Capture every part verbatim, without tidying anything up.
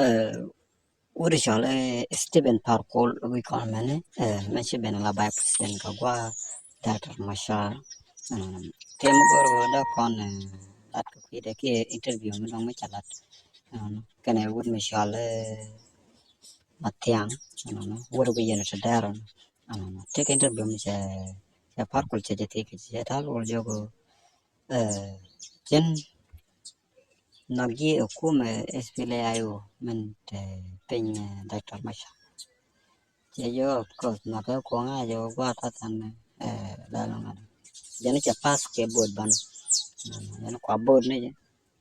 Ɛ, wut cɔl ɛ Stephen Par Kuol wi̱i̱ kɔn mɛni, ɛ, mɛ ci ben la vice president kɛ gua̱a̱ Doctor Machar. Ɛ, tëë mi go̱r wä dee kɔn, ɛ, lat kɛ kui̱dɛ kiɛ interview mi dɔ̱ŋ mi ca lat. Ɛ, kɛnɛ wut mi cɔl ɛ Mathiaŋ, ɛ, wut bi yɛn te dɛr. Ɛ, tëë kɛ interview mi cɛ, cɛ Par Kuol cɛ jɛ thiec kɛ cɛ tal wul jɔk, ɛ, cin Nhɔk ji̱ ɛ kumɛ S P L A I O min te piny, ɛ, Doctor Machar. Cɛ jɛ, of course, nhɔk ɛ kuɔŋ a jɛ wä gua̱a̱th thath ɛn, ɛ, la lɔŋ ɛn. Jɛn cɛ pass kɛ bo̱o̱t ban. Jɛn kua bo̱o̱t ni jɛ.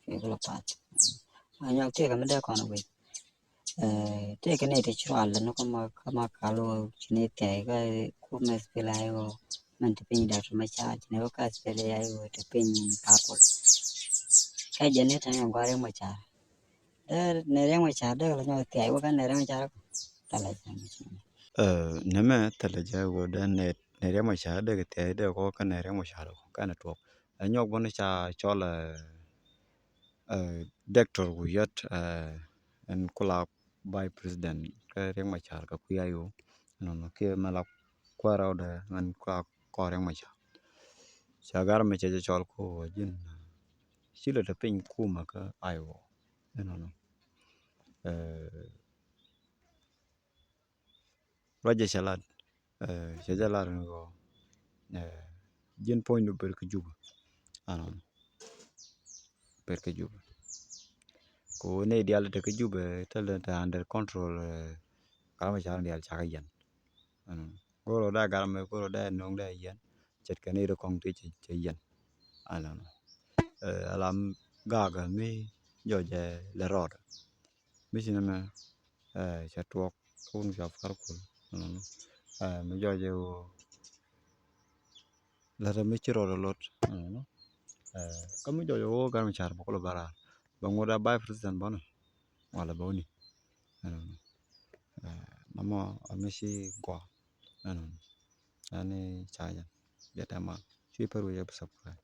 Kɛ kulɛ pass. A nyɔk tëëkɛ mi dee kɔn wi̱c. Ɛ, tëëkɛ ni ti cual ni kama, kama kalo ci ni thiay kä kumɛ S P L A I O. Mɛn ti piny Doctor Machar, ci ni wä kä S P L A I O ti piny Par Kuol. Kä jɛ ni tɛn yɛn gua Riek Machar. Dee ni Riek Machar dee la nyɔk thiay wä kä ni Riek Machar kɔ. Thɛlɛ jɛ. Ɛ, ni mɛ thɛlɛ jɛ wä dee ni, ni Riek Machar dee kɛ thiay dee kɔ kä ni Riek Machar kɔ kä ni tuɔk. Ɛ nyɔk bä ni ca cɔl, ɛ, ɛ, Doctor Wiyet, ɛ, ɛn kula vice president kä Riek Machar kä kui̱ I O. Nɔnɔ kiɛ mɛ la kuɛɛr rɛwdɛ mɛn kua kɔɔr Riek Machar. Ca gar mi cɛ jɛ cɔl ko wä ji̱n ci lɛ te piny kumɛ kä I O. Ɛnɔnɔ. Ɛ, ruacɛ cɛ lat, ɛ, cɛ jɛ lat ni kɔ, ɛ, ji̱n puɔ̱nydu ber kä Juba. Ɛnɔnɔ. Ber kä Juba. Ko ni dial te kä Juba, te lɛ te under control, ɛ, kama ca dial cakɛ yɛn. Ɛnɔnɔ. Goro da gar mɛ, goro da no̱o̱ŋ da yɛn. Ce̱tkɛ ni ri kɔŋ ti cɛ, cɛ yɛn. Ɛnɔnɔ. Ɛ, ala gaga mi jɔcɛ lɛ rɔɔdɛ. Mi ci nɛmɛ, ɛ, cɛ tuɔɔk kun ca Par Kuol. Ɛnɔnɔ. Ɛ, mi jɔcɛ wä lät mi ci rɔɔdɛ lot. Ɛnɔnɔ. Ɛ, kä mi jɔcɛ wä gar mi car bä kulɛ bä raar. Bä ŋut a vice president bä nɔ. Wala bä wä ni. Ɛnɔnɔ. Ɛ, mamɔ a mi ci gua. Ɛnɔnɔ. Ani ca jɛ. Jɛ tɛma. Ci pär wä jɛ bi subscribe.